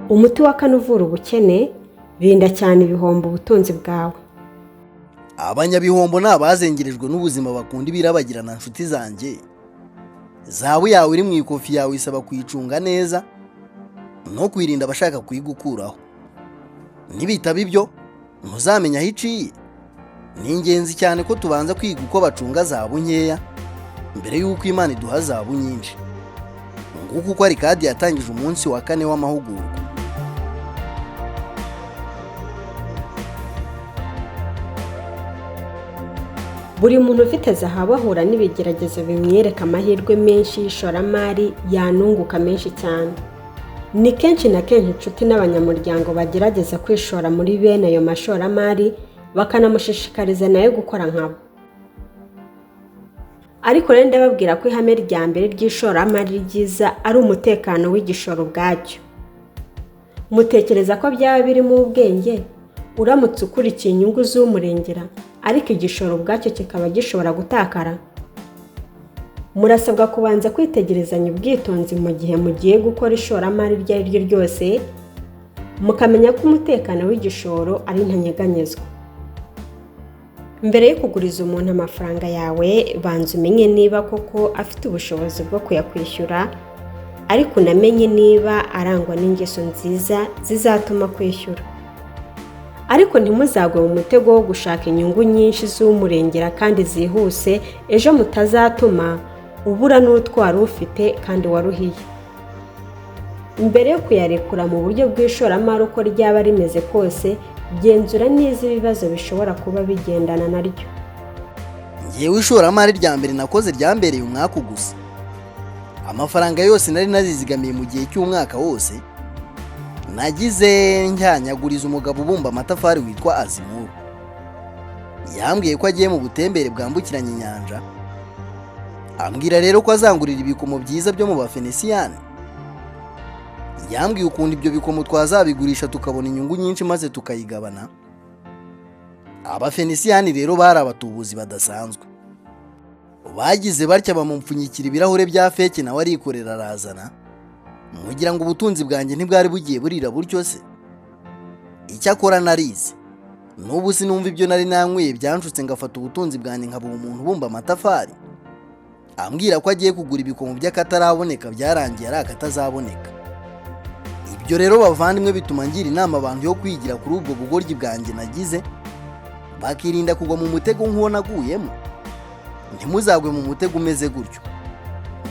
Umuti wa kane uvura ubukene: rinda cyane ibihombo ubutunzi bwawe. Abanyabihombo ni abazengerejwe n'ubuzima, bakunda ibirabagirana. Nshuti zanjye, zahabu yawe iri mu ikofi yawe isaba kuyicunga neza no kwirinda abashaka kuyigukuraho. Nibitaba ibyo, ntuzamenya aho iciye. Ni ingenzi cyane ko tubanza kwiga uko bacunga zahabu nkeya mbere y'uko Imana iduha zahabu nyinshi. Nguko uko Arikadi yatangije umunsi wa kane w'amahugurwa. Buri muntu ufite zahabu ahura n'ibigeragezo bimwereka amahirwe menshi y'ishoramari yanunguka menshi cyane. Ni kenshi na kenshi inshuti n'abanyamuryango bagerageza kwishora muri bene ayo mashoramari, bakanamushishikariza nayo gukora nkabo. Ariko rero ndababwira ko ihame rya mbere ry'ishoramari ryiza ari umutekano w'igishoro ubwacyo. Mutekereza ko byaba birimo ubwenge uramutse ukurikiye inyungu z'umurengera, ariko igishoro ubwacyo kikaba gishobora gutakara? Murasabwa kubanza kwitegerezanya ubwitonzi mu gihe mugiye gukora ishoramari iryo ari ryo ryose, mukamenya ko umutekano w'igishoro ari ntanyeganyezwa. Mbere yo kuguriza umuntu amafaranga yawe, banza umenye niba koko afite ubushobozi bwo kuyakwishyura, ariko unamenye niba arangwa n'ingeso nziza zizatuma kwishyura. Ariko ntimuzagwe mu mutego wo gushaka inyungu nyinshi z'umurengera kandi zihuse, ejo mutazatuma ubura n'utwo wari ufite kandi waruhiye. Mbere yo kuyarekura mu buryo bw'ishoramari uko ryaba rimeze kose, genzura neza ibibazo bishobora kuba bigendana naryo. Ngewe ishoramari rya mbere nakoze ryambereye umwaku gusa. Amafaranga yose nari nazizigamiye mu gihe cy'umwaka wose nagize njyanyaguriza umugabo ubumba amatafari witwa Azimuru. Yambwiye ko agiye mu butembere bwambukiranya inyanja, ambwira rero ko azangurira ibikomo byiza byo mu Bafenesiyani. Yambwiye ukuntu ibyo bikomo twazabigurisha tukabona inyungu nyinshi maze tukayigabana. Abafenesiyani rero bari abatubuzi badasanzwe. Bagize batya bamupfunyikira ibirahure bya feke, nawe arikorera arazana. Mugira ngo ubutunzi bwanjye ntibwari bugiye burira butyo se? Icyakora narize, n'ubu sinumva ibyo nari nanyweye byanshutse ngafata ubutunzi bwanjye nkaba umuntu ubumba amatafari. Ambwira ko agiye kugura ibikomo by'akataraboneka, byarangiye ari akatazaboneka. Ibyo rero bavandimwe bituma ngira inama abantu yo kwigira kuri ubwo bugoryi bwanjye nagize, bakirinda kugwa mu mutego nk'uwo naguyemo. Ntimuzagwe mu mutego umeze gutyo.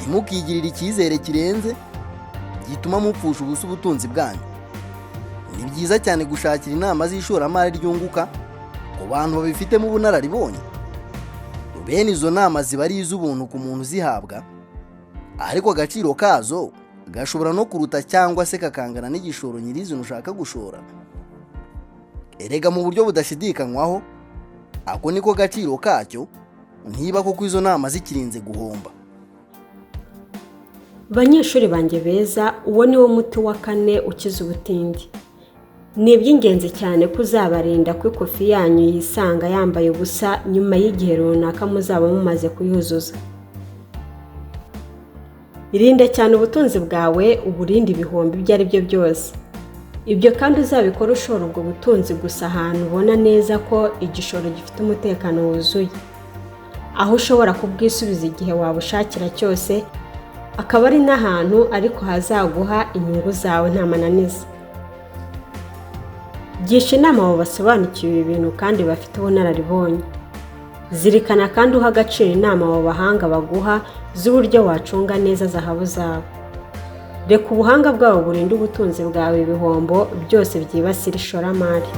Ntimukigirire icyizere kirenze gituma mupfusha ubusa ubutunzi bwanyu. Ni byiza cyane gushakira inama z'ishoramari ryunguka ku bantu babifitemo ubunararibonye. Bene izo nama ziba ari iz'ubuntu ku muntu uzihabwa, ariko agaciro kazo gashobora no kuruta cyangwa se kakangana n'igishoro nyirizina ushaka gushora. Erega mu buryo budashidikanywaho, ako niko gaciro kacyo, niba koko izo nama zikirinze guhomba. Banyeshuri banjye beza, uwo ni wo muti wa kane ukiza ubutindi. Ni iby'ingenzi cyane ko uzabarinda ko ikofi yanyu yisanga yambaye ubusa nyuma y'igihe runaka muzaba mumaze kuyuzuza. Irinde cyane ubutunzi bwawe, uburinde ibihombo ibyo ari byo byose. Ibyo kandi uzabikora ushora ubwo butunzi gusa ahantu ubona neza ko igishoro gifite umutekano wuzuye, aho ushobora kubwisubiza igihe wabushakira cyose, akaba ari n'ahantu ariko hazaguha inyungu zawe nta mananiza. Gisha inama abo basobanukiwe ibi bintu kandi bafite ubunararibonye. Zirikana kandi uha agaciro inama abo bahanga baguha z'uburyo wacunga neza zahabu zawe. Reka ubuhanga bwabo burinde ubutunzi bwawe ibihombo byose byibasira ishoramari.